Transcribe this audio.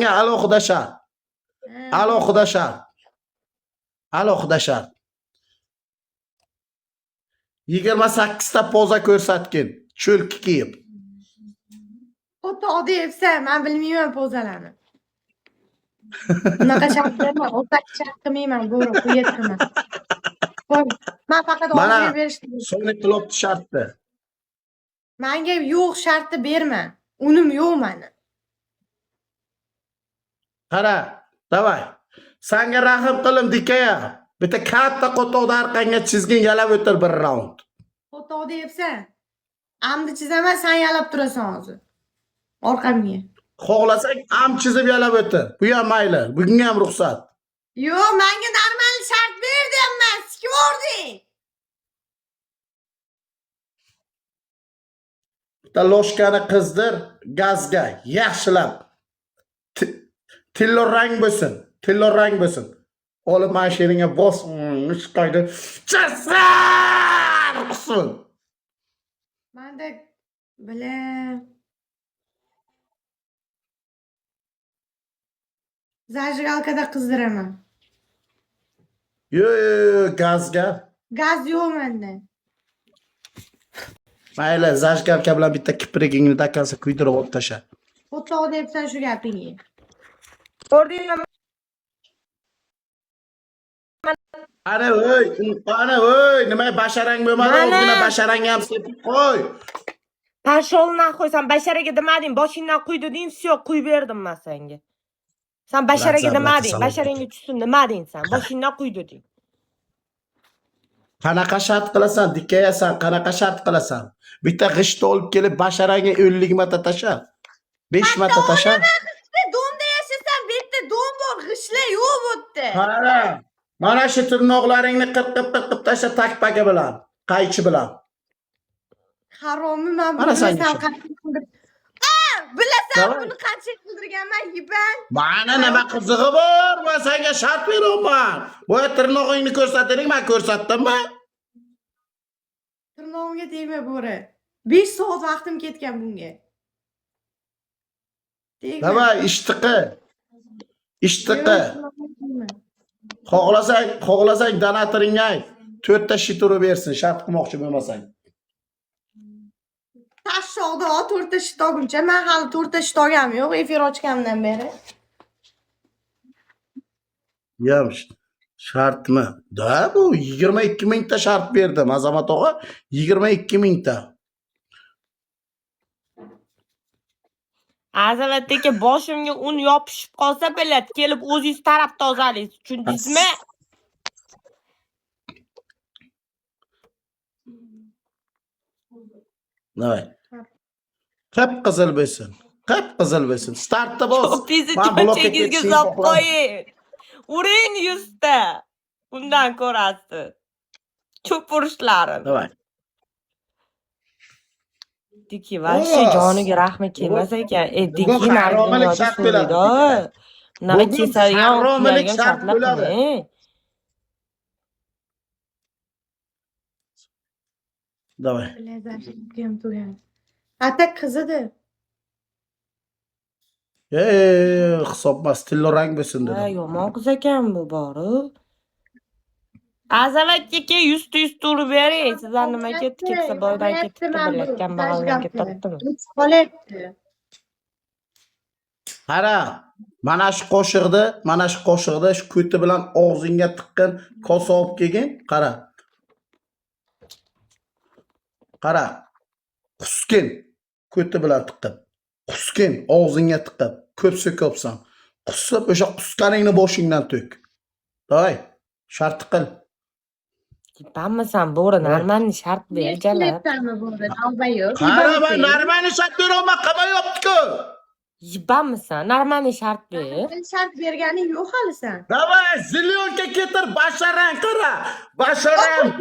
Sanga alohida shart. Ha. Alohida shart. Alohida shart. 28 ta poza ko'rsatgin, cho'lki kiyib. Qo'toq deyapsan, men bilmayman pozalarni. Bunaqa shart berma, o'rtak shart qilmayman, bo'ri, quyet qilma. Qo'y, men faqat Mana orzuga berishni Sony qilyapti shartni. Menga yo'q sharti berma. Unim yo'q mani. Qara, davay. Sanga rahm qilim dikaya. Bitta katta qo'toqni orqangga chizgin, yalab o'tir bir raund. Qo'toq deyapsan. Amdi chizaman, sen yalab turasan hozir. Orqamga. Xohlasang am chizib yalab o'tir. Bu ham mayli. Bugunga ham ruxsat. Yo'q, menga normal shart ber deyapman. Sikvording. Bitta loshkani qizdir gazga yaxshilab. Tillo rang bo'lsin. Tillo rang bo'lsin. Olib mashinangga bos, chiqaydi. Chasar qilsin. Manda bila Зажигалка da qizdiraman. Yo, yo, yo, gazga. Gaz yo'q menda. Mayli, зажигалка bilan bitta kiprigingni dakansa kuydirib olib tasha. Qo'toq deyapsan shu gapingga. Ko'rdingmi? Ana oy, ana oy, nima basharang bo'lmadi, Mana. ozgina basharangga ham sepib qo'y. Pashol naxoy, san basharaga demading, boshingdan quy deding, всё, quyib berdim man senga. San basharaga Brat, demading, salom. basharangga tushsin demading san, boshingdan quy deding. Qanaqa shart qilasan, dikayasan, qanaqa shart qilasan? Bitta g'ishtni olib kelib basharangga 50 marta tasha. 5 marta tasha. Bitta domda yashasan, bu yerda dom bor, g'ishlar yo'q bu yerda. Qara. Mana shu tirnoqlaringni qirqib qirqib tasha takpaka bilan, qaychi bilan. Haromi man Mana buni senga bilasam shu. qancha qildir. A, bilasan Давай. buni qancha qildirganman, yiban. Mana nima qizig'i bor? Men senga shart beryapman. Boya tirnog'ingni ko'rsatding, men ko'rsatdimmi? Tirnog'imga tegma bo'ri. 5 soat vaqtim ketgan bunga. Tegma. Давай, ishtiqi. Ishtiqi. Yo'q, tirnog'imga tegma. Xohlasang, xohlasang donatoringga ayt. To'rtta shit urib bersin, shart qilmoqchi bo'lmasang. Tashshoqda o to'rtta shit olguncha men hali to'rtta shit olganim yo'q efir ochganimdan beri. Yam shartmi? Da bu 22 mingta shart berdim Azamat og'a, 22 mingta. Azamat aka, boshimga un yopishib qolsa, biladi, kelib o'zingiz taraf tozalaysiz, tushundingizmi? Давай. Qip qizil bo'lsin. Qip qizil bo'lsin. Startda bos. Cho'pingizni Man blokka cho'ntagingizga ketishingni solib xohladim. qo'ying. Uring yuzta. Undan ko'rasiz. Cho'p urishlarini. Давай. Diki вообще Bos. joniga rahmi kelmas ekan. E, Bugun Diki narigi haromilik dunyoda shart bo'ladi. so'raydi. Bunaqa Bugun kesadigan, haromilik kuyadigan shart shartlar bo'ladi. qilmang. Давай. Bilazam tugadi. Ata qizidi. Hisob emas, tillo rang bo'lsin Ha, dedim. yomon qiz ekan bu borib. Azamat aka yuzta yuzta urib bering. Sizlar nima ketdi ketsa boydan ketibdi, millat kambag'aldan ketyaptimi? Qolyapti. Qara, mana shu qoshiqni, mana shu qoshiqni shu ko'ti bilan og'zingga tiqqin, kosa olib kelgin, qara. Qara. Qusgin ko'ti bilan tiqib. Qusgin og'zingga tiqib, ko'p so'kobsan. Qusib o'sha qusganingni boshingdan to'k. Davay, shart qil. Yipamisan bo'ri, normalniy shart ber jalab. Eshitmayapsanmi bo'ri? Navbayo'q. Qara, men normalniy shart beraman, qamayapti-ku. Yipamisan, normalniy shart ber. Shart berganing yo'q hali san. Davay, zilyonka ketir, basharang qara. Basharang.